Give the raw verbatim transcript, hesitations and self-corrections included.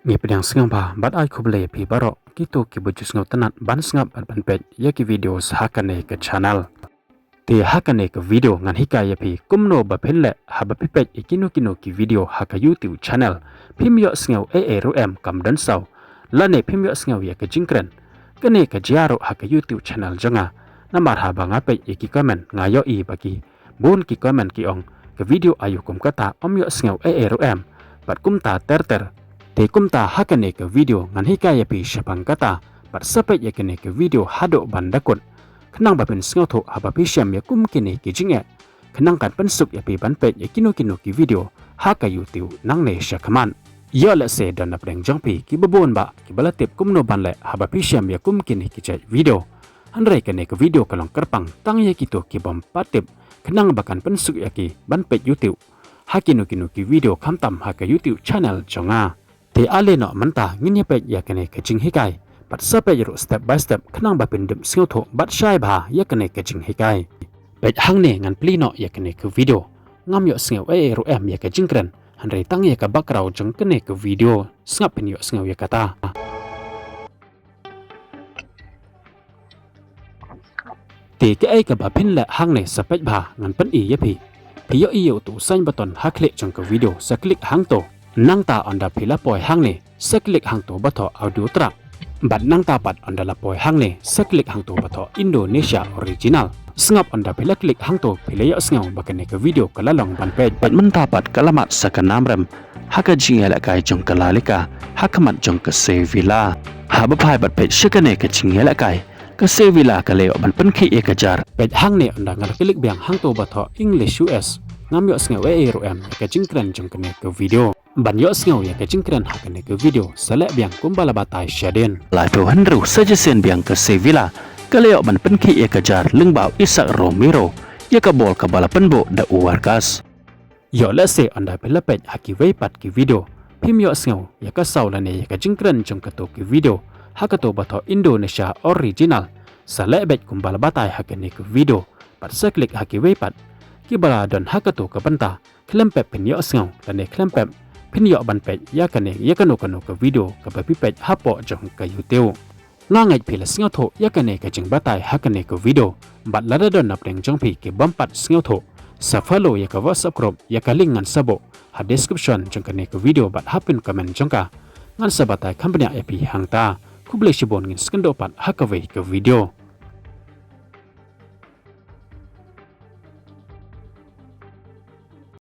Ngi pdiang sngewbha bad ai khublei ïa phi baroh kito kiba ju sngewtynnat ban sngap bad ban peit ïa ki video ha kane ka channel. Te ha kane ka video ngan hikai ïa phi kumno ba phin leh haba phi peit ïa kino kino ki video ha ka YouTube channel phim ïohsngew ei ei ruh em kam don saw, lane phim ïohsngew ïa ka jingkren. Kane ka jia ruh ha ka YouTube channel jong nga, namar haba nga peit ïa ki comment nga ïohi ba ki bun ki comment ki ong ka video aiu kum kata ym ïohsngew ei ei ruh em, bad kumta ter ter. Te kumta ha kane ka video ngan hikai ïa phi shaphang kata, bad sa peit ïa kane ka video haduh ban da kut, khnang ba phin sngewthuh haba phi shem ïa kum kine ki jingeh, khnang kan pynsuk ïa phi ban peit ïa kino kino ki video ha ka YouTube nangne sha khmat. Ïoh lehse don na pdeng jong phi kiba bun bah kiba la tip kumno ban leh haba phi shem ïa kum kine ki jait video. Hynrei kane ka video ka long kyrpang tang ïa kito ki bym pat tip, khnang ba kan pynsuk ïa ki ban peit YouTube ha kino kino ki video khamtam ha ka YouTube channel jong nga. Te ale noh mynta ngin ïa peit ïa kane ka jinghikai, bad sa peit ruh step by step khnang ba phin dep sngewthuh bad shai bha ïa kane ka jinghikai. Peit hangne ngan plie noh ïa kane ka video. Ngam ïohsngew ei ei ruh em ïa ka jingkren, hynrei tang ïa ka background jong kane ka video sngap phin ïohsngew ïa kata. Te kaei kaba phin leh hangne sa peit bha ngan pyni ïa phi. Phi ïohi ïa uto u sign button ha khlieh jong ka video, sa click hangto. Nangta ynda phi la poi hangne sa click hangto ba thoh audio track. Bad nangta pat ynda la poi hangne sa click hangto ba thoh Indonesia original. Sngap ynda phi la click hangto phi la ïohsngew ba kane ka video ka la long ban peit. Bad mynta pat ka la mad sa ka namrem ha ka jingïalehkai jong ka Lalika ha khmat jong ka Sevilla. Haba phai bad peit sha kane ka jingïalehkai, ka Sevilla ka la ïoh ban pynkhih ïa ka jar. Peit hangne ynda nga la click biang hangto ba thoh English U S, ngam ïohsngew ei ei ruh em ïa ka jingkren jong kane ka video. Ban ïohsngew ïa ka jingkren ha kane ka video sa leh biang kumba la batai shadien. Laiphew hynriew sa shisien biang ka Sevilla ka la ïoh ban pynkhih ïa ka jar lyngba u Isaac Romero ïa ka bol kaba la pynbuh da u Vargas. Ïoh lehse ynda phi la peit ha kiwei pat ki video phim ïohsngew ïa ka saw lane ïa ka jingkren jong kato ki video ha kato ba thoh Indonesia original, sa leh beit kumba la batai ha kane ka video bad sa click ha kiwei pat kiba la don ha kato ka bynta khlem pep phin ïohsngew lane khlem pep phin ïoh ban peit ïa kane ïa kano kano ka video kaba phi peit hapoh jong ka YouTube. Nga ngeit phi la sngewthuh ïa kane ka jingbatai ha kane ka video, bad lada don na pdeng jong phi ki bym pat sngewthuh, sa follow ïa ka WhatsApp group ïa ka link ngan sa buh ha description jong kane ka video bad ha pin comment jong ka. Ngan sa batai kham bniah ïa phi hangta. Khublei shibun, ngin sa ïakynduh pat ha kawei ka video.